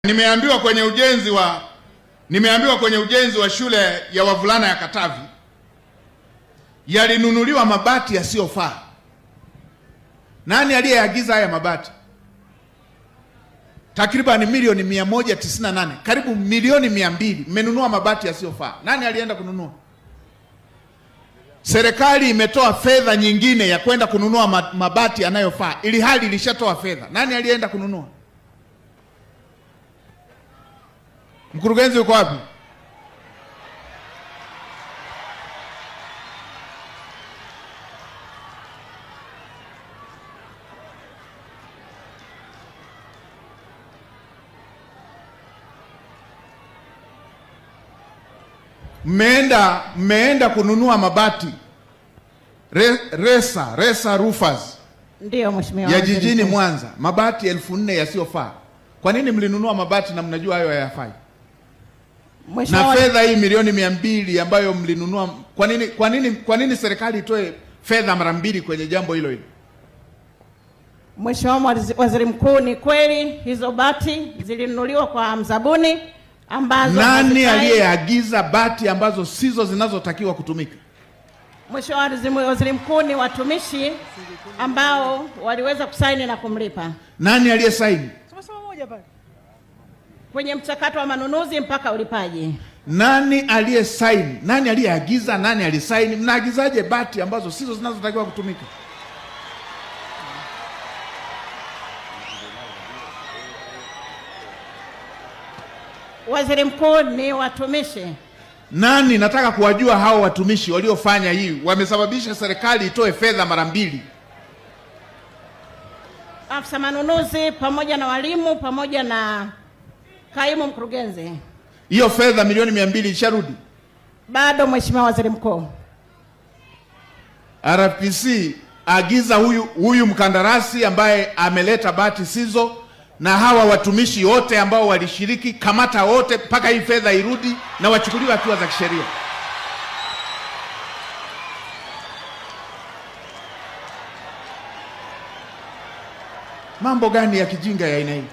Nimeambiwa kwenye ujenzi wa nimeambiwa kwenye ujenzi wa shule ya wavulana ya Katavi yalinunuliwa mabati yasiyofaa. Nani aliyeagiza haya mabati? Takriban milioni 198, karibu milioni 200 mmenunua mabati yasiyofaa. Nani alienda kununua? Serikali imetoa fedha nyingine ya kwenda kununua mabati yanayofaa, ili hali ilishatoa fedha. Nani alienda kununua? Mkurugenzi yuko wapi? Mmeenda kununua mabati Resa Roofers. Ndio mheshimiwa. Ya jijini Mwanza, mabati 4000 yasiyofaa. Kwa nini mlinunua mabati na mnajua hayo hayafai? Na fedha hii milioni 200 ambayo mlinunua, kwa nini serikali itoe fedha mara mbili kwenye jambo hilo hilo? Mheshimiwa Waziri Mkuu, ni kweli hizo bati zilinunuliwa kwa mzabuni ambazo nani aliyeagiza bati ambazo sizo zinazotakiwa kutumika? Mheshimiwa Waziri Mkuu, ni watumishi ambao waliweza kusaini na kumlipa. Nani aliyesaini? Kwenye mchakato wa manunuzi mpaka ulipaji. Nani aliyesaini? Nani aliyeagiza? Nani alisaini? Mnaagizaje bati ambazo sizo zinazotakiwa kutumika? Waziri Mkuu, ni watumishi. Nani? Nataka kuwajua hao watumishi waliofanya hii, wamesababisha serikali itoe fedha mara mbili. Afisa manunuzi pamoja na walimu pamoja na kaimu mkurugenzi. Hiyo fedha milioni 200 isharudi? Bado Mheshimiwa Waziri Mkuu. RPC, agiza huyu mkandarasi ambaye ameleta bati sizo na hawa watumishi wote ambao walishiriki, kamata wote mpaka hii fedha irudi na wachukuliwe hatua za kisheria. Mambo gani ya kijinga ya aina hii?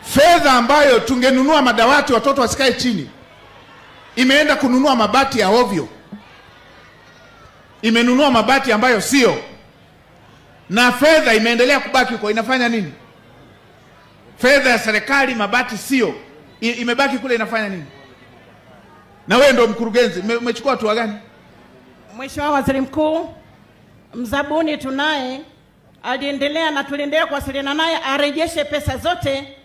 Fedha ambayo tungenunua madawati watoto wasikae chini, imeenda kununua mabati ya ovyo. Imenunua mabati ambayo sio. Na fedha imeendelea kubaki huko, inafanya nini? Fedha ya serikali, mabati sio, imebaki kule, inafanya nini? Na wewe ndio mkurugenzi, umechukua hatua gani? Mheshimiwa Waziri Mkuu, mzabuni tunaye, aliendelea na tuliendelea kuwasiliana naye arejeshe pesa zote